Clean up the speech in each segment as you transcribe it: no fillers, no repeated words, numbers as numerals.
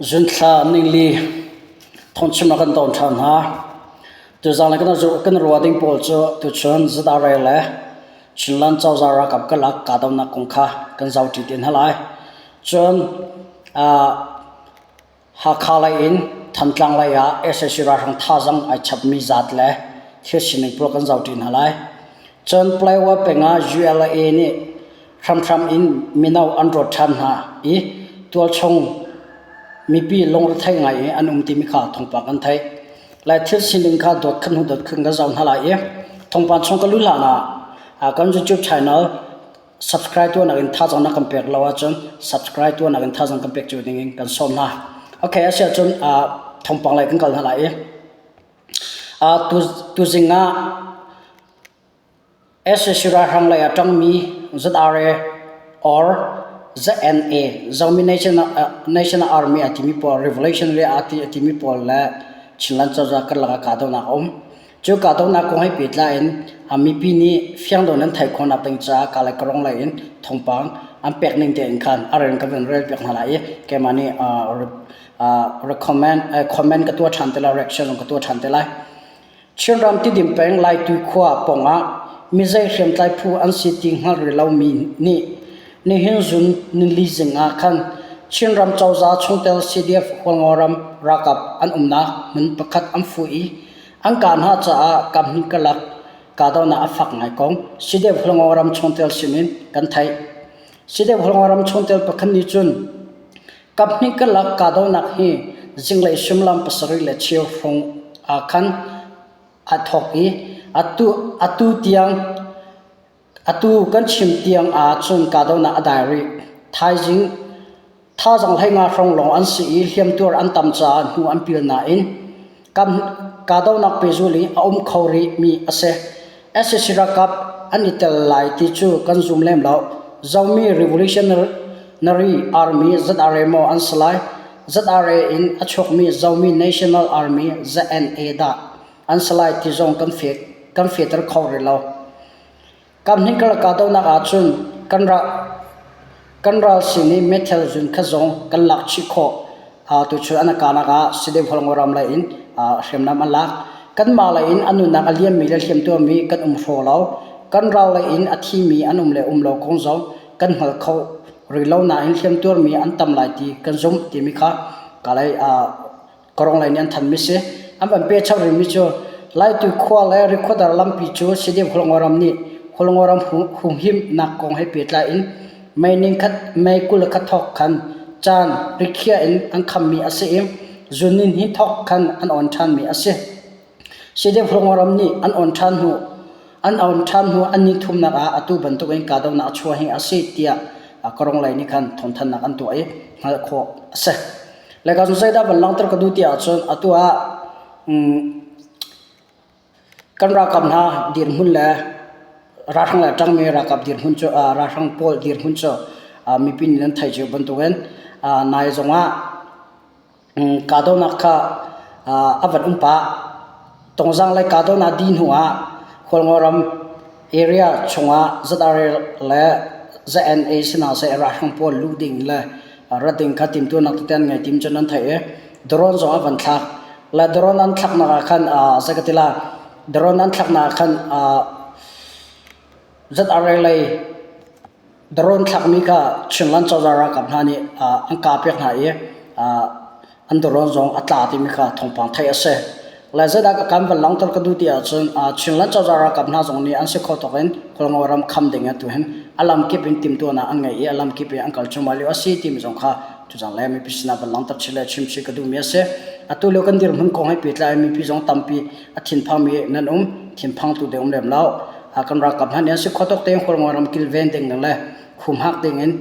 Zunthla ningli thawngchim ah kan ton ṭhan hna. Tuzaan le kan ruah ding pawl cu tuchun ZRA le Chinland cozah ralkap karlak kahdohnak kong kha kan zohṭi te hna lai. Cun Hakha lei in Thantlang lei ah sac ralhrang thazaang ai chapmi zat le thil sining pawl kan zohṭi hna lai. Cun Paletwa peng ah ULA nih hramhram in mino an rawt ṭhan hna i tualchung mipi lungrethei ngai i an um timi kha thawngpang kan theih. Lai thil sining kha dawt khan hnu dawt khan kan zoh hna lai i thawngpang chung ka lu hlan ah kan YouTube channel subscribe tuahnak in thazaang na kan pek lo ahcun subscribe tuahnak in thazaang kan pek cio ding in kan sawm hna. Okay, a si ahcun thawngpang lei kan kal hna lai i tuzing ah Sac ralhrang lei ah ṭangmi ZRA or ZNA Zomi National Army a timi pawl Revolutionary a timi pawl le Chinland cozah karlak ah kahdohnak a um. Cu kahdohnak kong he pehtlai in mipi nih fiangdon an theih khawhnak ding caah Kalay-Karong lei in thawngpang an pek ning tein khan a rel ka van rel piak hna lai i keimah nih recommend comment ka tuah ṭhan te lai reaction zong ka tuah ṭhan te lai. Chinram Tidim peng Laitui khua pawngah mizei hriamtlai phu an si ti hngalh rih lomi nih nihin zun nili zing ah khan Chinram cozah chungtel CDF Hualngoram ralkap an umnak hmun pakhat an fuh i an kah hna caah kaphnih karlak kahdohnak a fak ngai kong CDF Hualngoram chungtel sinin kan theih. CDF Hualngoram chungtel pakhat nih cun Kaphnih karlak kahdohnak hi zinglei suimilam 7:15 hrawng ah khan aa thawk i atu tiang atu kan chim tiang ah cun kahdohnak a dai rih. Thaizing thazaang 15 hrawng lawng an si i hliamtuar an tam caah hnu an pil nain kahdohnak pehzulh i a um kho rihmi a si. Sac ralkap an i tel lai ti cu kan zum lem lo. Zomi Revolutionary Army ZRA maw an si lai? ZRA in a chuakmi Zomi National Army ZNA dah an si lai ti zong kan fehter kho rih lo. Kamhnih karlak kahdohnak ahcun kan ral kan ral sin i meithal zun kha zong kan lak chih khawh. Tuchun an kahnak ah Sideu Hualngoram lei in hriamnam an lak. Kanmah lei in a nunnak a liammi le hliamtuarmi kan um hraw lo. Kan ral lei in a thimi an um le um lo kong zong kan hngal kho rih lo nain hliamtuarmi an tam lai ti kan zumh timi kha kalay Karong lei nih an thanmi si. An van pechap rihmi cu Laitu khua le Rikhuadar lampi cu Sidim Hualngoram nih Hualngoram humhimnak kong he pehtlai in May ningkhat May 21 thawk khan caan rikhiah in an khammi a si i zunin hi thawk khan an on ṭhanmi a si. Sidim Hualngoram nih an on ṭhan hnu an on ṭhan hnu an ni thumnak ah atu bantukin kahdohnak a chuah hi a si tiah Karong lei nih khan thawngthanhnak an tuah i hngalh khawh a si. Le ka zeidah van langhter ka duh ti ahcun atu ah kan ralkap hna dirhmun le ralhrang le ṭangmi ralkap dirhmun cu ralhrang pawl dirhmun cu mipi nih nan theih cio bantukin nai zongah Kahdohnak kha a van um pah. Tongzang le kahdohnak dih hnu ah Hualngoram area chungah ZRA le ZNA sinah seh ralhrang pawl luh ding le rat ding kha timhtuahnak tete an ngei tim cun an theih i drone zong an van thlak. Le drone an thlaknak ah khan zei ka ti la drone an thlaknak ah khan ZRA lei Drone thlakmi kha Chinland cozah ralkap hna nih an kahpiak hna i an drone zong a tla timi kha thawngpang theih a si. Le zeidah kan van langhter ka duh ti ahcun Chinland cozah ralkap hna zong nih an si kho tawk in Hualngo ram kham ding atu hin a lamkip in timhtuahnak an ngei i a lamkip in an kal cuahmah lio a si timi zong kha tuzang le mipi sinah van langhter chih le chim chih ka duhmi a si. Atu lio kan dirhmun kong he pehtlai in mipi zong tampi a thinphangmi nan um, thinphangtu ding um lem lo. Kan ralkap hna nih an si kho tuk tein Hualngo ram kilven ding le humhak ding in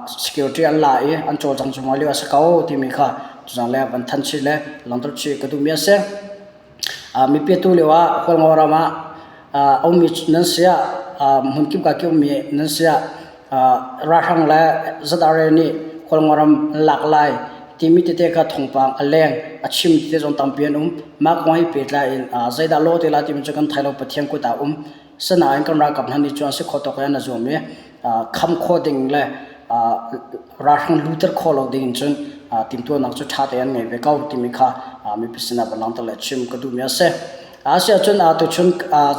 security an la i an cawlcang cuahmah lio a si ko timi kha tuzang le van thanh chih le langhter chih ka duhmi a si. Mipi atu lio ah Hualngo ram ah a ummi nan si ah hmunkip ka ki ummi nan si ah ralhrang le ZRA nih Hualngo ram an lak lai timi tete kha thawngpang a leng a chim tete zong tampi an um. Mah kong he pehtlai in zeidah law te lai timi cu kan thei lo Pathian kut ah um. Sinain kan ralkap hna nih cun a si kho tawk in an zuam i kham khawh ding le ralhrang luter khawh lo ding in cun Timhtuahnak cu ṭha tein an ngei ve ko timi kha mipi sinah va langhter le chim ka duhmi a si. Asiahcun tuchun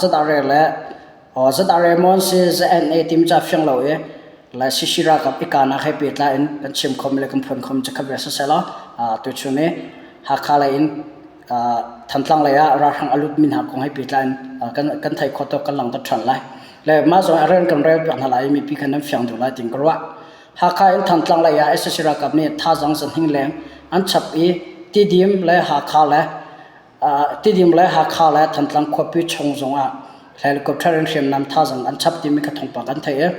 ZRA le ZRA maw an si ZNA timi cu a fiang lo i le CC ralkap i kanak he pehtlai in kan chim khomi le kan phuan khomi cu khat ve siseh law tuchun i Hakha lei in Thantlang lei ah ralhrang a lutmi hna kong he pehtlai in kan theih khawh tawk kan langhter ṭhan lai. Le mah zong a rel kan rel piak hna lai i mipi kha nan fiang deuh lai tiin ka ruah. Hakha in Thantlang lei ah sac ralkap nih thazaang zahning leng an chap i Tidim le Hakha le Tidim le Hakha le Thantlang khuapi chung zongah helicopter in hriamnam thazaang an chap timi kha thawngpang kan theih i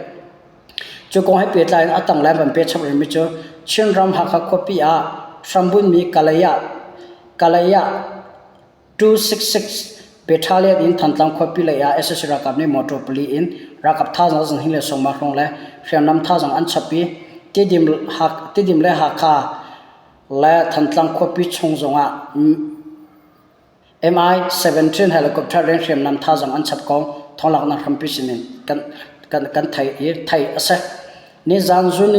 cu kong he pehtlai in a tanglei van pe chap rihmi cu Chinram Hakha khuapi ah hrambunhmi Kalay ah Kalay ah 266 Battalion in Thantlang khuapi lei ah sac ralkap nih motor pali in ralkap thazaang zing le sawmma hrawng le hriamnam thazaang an chap i Tidim, Tidim le Hakha le Thantlang khuapi chung zongah Mi-17 helicopter in hriamnam thazaang an chap kong thawnglaaknak hrampi sinin kan, kan, kan theih i theih a si. Nizaan zun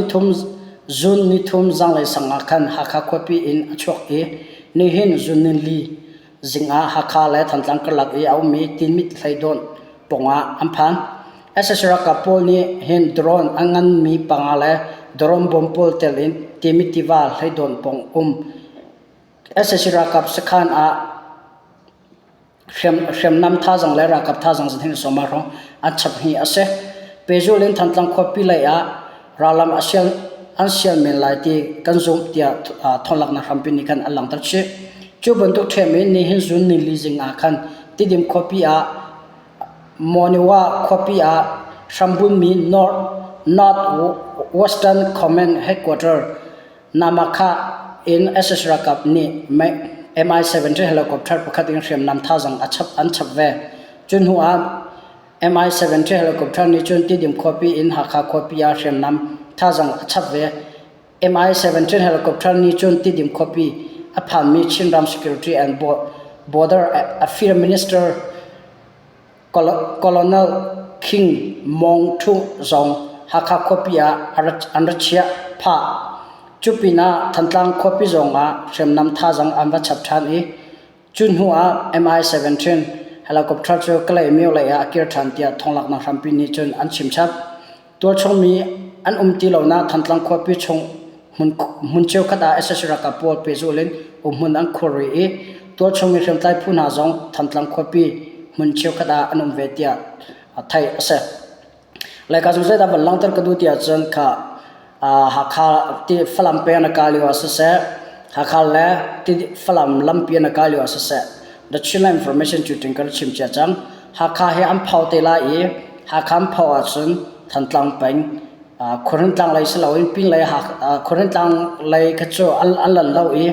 nithum zanglei sang ah khan Hakha khuapi in a chuak i nihin zun nili zing ah Hakha le Thantlang karlak i a ummi Tinmit hleidawnh pawngah an phan. Sac ralkap pawl nih hin drone a nganmi panga le drone bom pawl tel in Timit tiva hleidawnh pawng um sac ralkap sakhan ah Hriamnam thazaang le ralkap thazaang zan sawma hrawng an chap hi a si. Pehzulh in Thantlang khuapi lei ah rallam a sial an sial men lai ti kan zumh tiah thawnglaknak hrampi nih khan an langhter chih. Cu bantuk ṭhiam in nihin zun nili zing ah khan Tidim khuapi ah Monywa khuapi ah hrambunmi North North Western Command Headquarter Namakha in sac ralkap nih Mi-70 helicopter pakhat in hriamnam thazaang an chap ve. Cu hnu ah Mi-70 helicopter nih cun Tidim khuapi in Hakha khuapi ah hriamnam thazaang a chap ve. Mi-17 helicopter nih cun Tidim khuapi a phanmi Chinram Security and Border Affairs Minister Colonel King Mong Htut zong Hakha khuapi ah an ra chiah phah. Cu pinah Thantlang khuapi zongah hriamnam thazaang an va chap ṭhan i cu hnu ah Mi-17 helicopter cu Kalaymyo lei ah a kir ṭhan tiah thawnglaknak hrampi nih cun an chim chap. Tualchung mi an um ti lonak Thantlang khuapi chung hmun cheukhat ah sac ralkap pawl pehzulh in umhmun an khuar rih i tualchung mi hriamtlai phu hna zong Thantlang khuapi hmun cheukhat ah an um ve tiah theih a si. Laika cu zeidah van langhter ka duh ti ahcun kha Hakha ti Falam peng na kai lio ah siseh, Hakha le ti Falam lampi na kai lio ah siseh, The Chinland Information cu ting kan chim cia cang. Hakha hi an phau te lai i Hakha an phau ahcun Thantlang peng Khuahrintlang lei si loin pinlei Khuahrintlang lei kha cu an lan lo i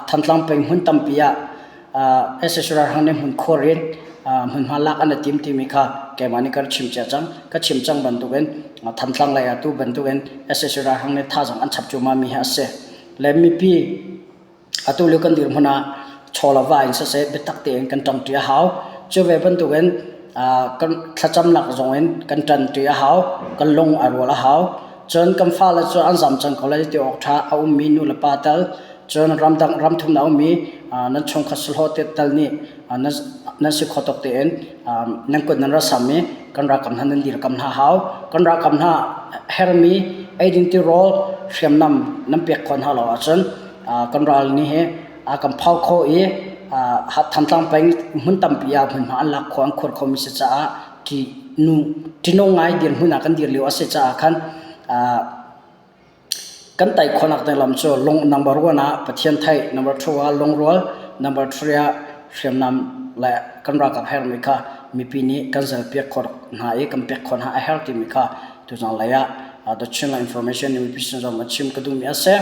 Thantlang peng hmun tampi ah sac ralhrang nih hmun khuar in hmunhma lak an i tim timi kha keimah nih ka chim cia cang. Ka chim cang bantukin Thantlang lei ah tu bantukin sac ralhrang nih thazaang an chap cuahmah mi hi a si. Le mipi Atu lio kan dirhmun ah chaw le va in siseh biatak tein kan ṭangṭi a hau. Cu ve bantukin kan thlacamnak zong in kan ṭanṭi a hau. Kan lung a rual a hau. Cun kan fale cu an zam cang ko lai ti awk ṭha a ummi nu le pa tal cun ramdang ramthum a ummi nan chungkhat sahlawh te tal nih nan si kho tawk tein nan kut nan ra sam i kan ralkap hna nan dirkam hna hau. Kan ralkap hna hermi eidin tirawl hriamnam nan pek khawh hna lo ahcun kan ral nih hi a kan phau kho i Thantlang peng hmun tampi ah hmunhma an lak kho an khuar khomi si caah ṭihnung ngai dirhmun ah kan dir lio a si caah khan kan tei khawhnak ding lam cu lung number one ah Pathian theih number two ah lungrual number three ah hriamnam le kan ralkap herhmi kha mipi nih kan zalpiak khawh hna i kan pek khawh hna a herh timi kha tuzang lei ah The Chinland Information nih mipi sin zong a chim ka duhmi a si.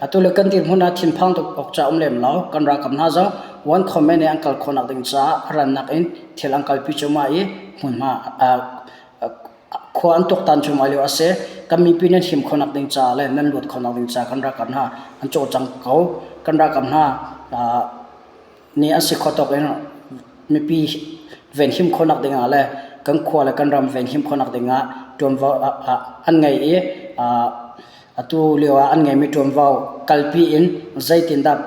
Atu le kan dirhmun ah thinphang tuk awk ca um lem lo. Kan ralkap hna zong one comment in an kal khawhnak ding caah a rannak in thil an kalpi cuahmah i hmunhma khua an tuaktan cuahmah lio a si. Kan mipi nan him khawhnak ding caah le nan luat khawhnak ding caah kan ralkap hna an cawlcang ko. Kan ralkap hna nih an si kho tawk in mipi venhim khawhnak dingah le kan khua le kan ram venhim khawhnak dingah ṭuanvo an ngei i. Atu lio ah an ngeimi ṭuanvo kalpi in zeitindah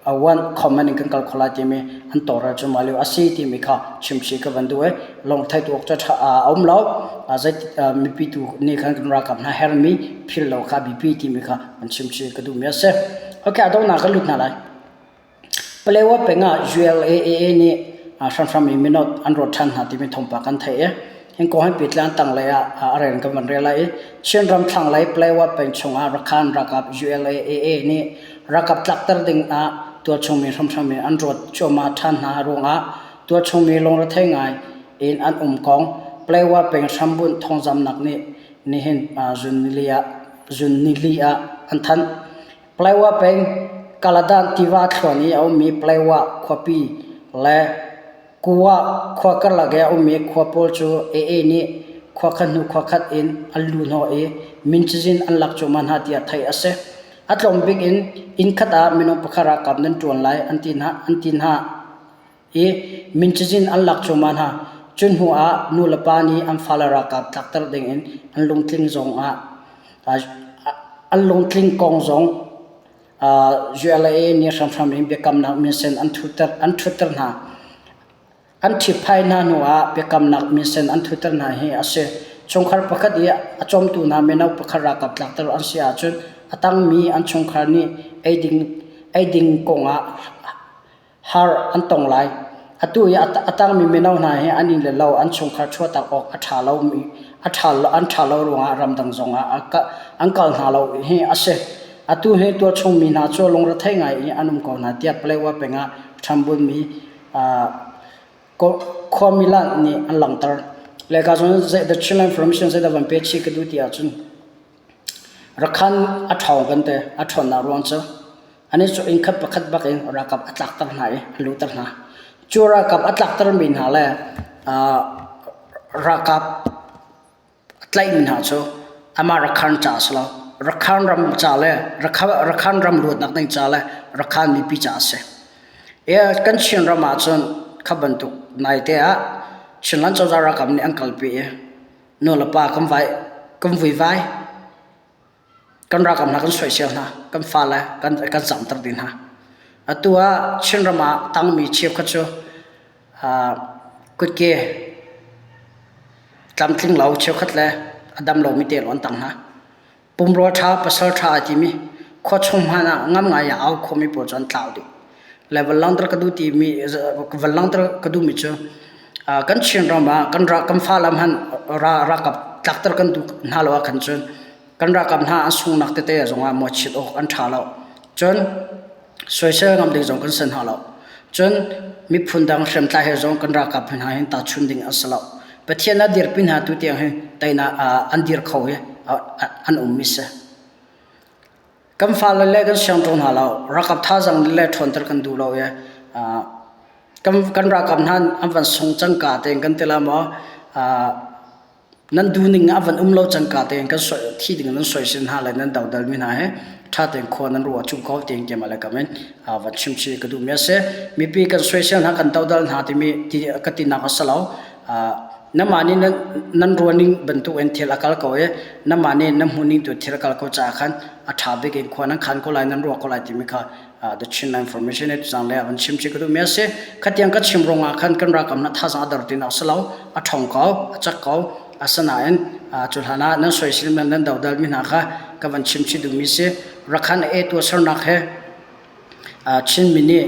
one common in kan kal kho lai timi an tawlrel cu mah lio a si timi kha chimchih ka van duh i lungthei tu awk cu a um lo. Zei mipi tu nih khan kan ralkap hna hermi philh lo kha biapi timi kha van chimchih ka duhmi a si. Okay, a donghnak kan lut hna lai. Palewa peng ah ULAAA nih hramhram in minot an rawt ṭhan hna timi thawngpang kan theih i hingkaw hin pitlan tanglei ah a rel kan van rel lai i Chinram thlanglei Palewa peng chungah Rakhan ralkap ULAAA nih ralkap tlakter ding ah tualchungmi hramhram in an rawt cuahmah ṭhan hna ruangah tualchungmi lungrethei ngai in an um kong Palewa peng hrambunh thawngzamnak nih nihin zun nili ah an thanh. Palawa peng Kaladan tiva thluan i a ummi Palawa khuapi le Kuwa khua karlak i a ummi khua pawl cu AA nih khua khat hnu khua khat in an luhhnawh i min cazin an lak cuahmah hna tiah theih a si. A tlawm bik in inn khat ah minung pakhat ralkap nan ṭuan lai an ti hna. I min cazin an lak cuahmah hna. Cu hnu ah nu le pa nih an fale ralkap tlakter dingin an lungtling zong ah an lungtling kong zong ULA nih hramhram in biakamnak minsen an thutter an thutter hna. An ṭhipphai hna hnu ah biakamnak minsen an thutter hna hi a si. Chungkhar pakhat i a cawmtu hna mino pakhat ralkap tlakter an si ahcun a tangmi an chungkhar nih eiding eiding kongah har an tong lai. Atu i a tangmi mino hna hi an inn le lo an chungkhar chuahtak awk a ṭha lomi a ṭha an ṭha lo ruangah ramdang zongah an kal hna lo hi a si. Atu hi tualchung mi hna cu lungrethei ngai i an um ko hna tiah Palewa peng ah ṭhambunmi khuami nih an langhter. Le ka cun the Chinland Information zeidah van pe chih ka duh ti ahcun Rakhan a ṭhawng kan ti. A ṭhawnnak ruang cu anih cu inn khat pakhat bak in ralkap a tlakter hna i a luhter hna. Cu ralkap a tlaktermi hna le ralkap a tlaihmi hna cu amah Rakhan ca a si lo. Rakhan ram ca le Rakhan ram luatnak ding ca le Rakhan mipi ca a si. Kan Chinram ahcun kha bantuk naite ah Chinland cozah ralkap nih an kalpi i nulepa kan vai kan vuivai kan ralkap hna kan soisel hna kan fale kan kan zamter dih hna atu ah Chinram ah tangmi cheukhat cu kutke tlamtling lo cheukhat le a dam lomi te an tang hna Pumrua ṭha, pasal ṭha a timi khuachung hmanh ah ngam ngai ah au khomi pawl cu an tlau dih. Le van langhter ka duh timi van langhter ka duhmi cu kan Chinram ah kan ra kan fale hmanh ra ralkap tlakter kan duh hna lo ahkhan cun kan ralkap hna an sunghnak tete zongah mawhchiat awk an ṭha lo. Cun soisel ngam ding zong kan si hna lo. Cun miphun dang hriamtlai he zong kan ralkap hna hin tahchun ding an si lo. Pathian a dirpi hna tu tiang hi teinak an dir kho i an ummi si. Kan fale le kan siangṭo hna lo. Ralkap thazaang le ṭhawnter kan duh lo i kan kan ralkap hna an van sung cangka tein kan ti la maw Nan duhning a van um lo cangka tein kan soi thi ding nan soisel hna le nan dodal mi hna he ṭha tein khua nan ruah chung ko tiin keimah le kam in van chimchih ka duhmi a si. Mipi kan soisel hna kan dodal hna timi ti ka tinak a si lo. Namah nih nan nan ruahning bantuk in thil a kal ko i namah nih na hmuhning tu thil a kal ko caah khan a ṭha bik in khua nan khan ko lai nan ruah ko lai timi kha the Chin Information he tuzang le van chim chi ka duhmi a si. Khatiang ka chim ruangah khan kan ralkap na thazaang a dor tinak si lo, a ṭhawng ko, a cak ko. Asinain cu hlan ah nan soisel mi nan dodal mi hna kha ka van chim chih duhmi si. Rakhan e tuahsernak he Chinmi nih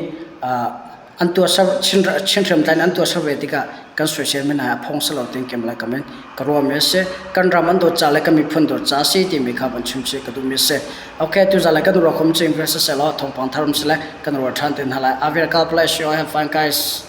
an tuahser Chin Chin hriamtlai an tuahser ve tikah kan soisel mi hna a phong si lo tiin kem le kam in ka ruahmi a si. Kan ram an dawt ca le kan miphun dawt ca a si timi kha van chim chih ka duhmi a si. Okay, tuzaan le kan ruah khom cing siseh law thawngpang thar um sile kan ruah ṭhan te hna lai. Avir God bless you. Have fun guys.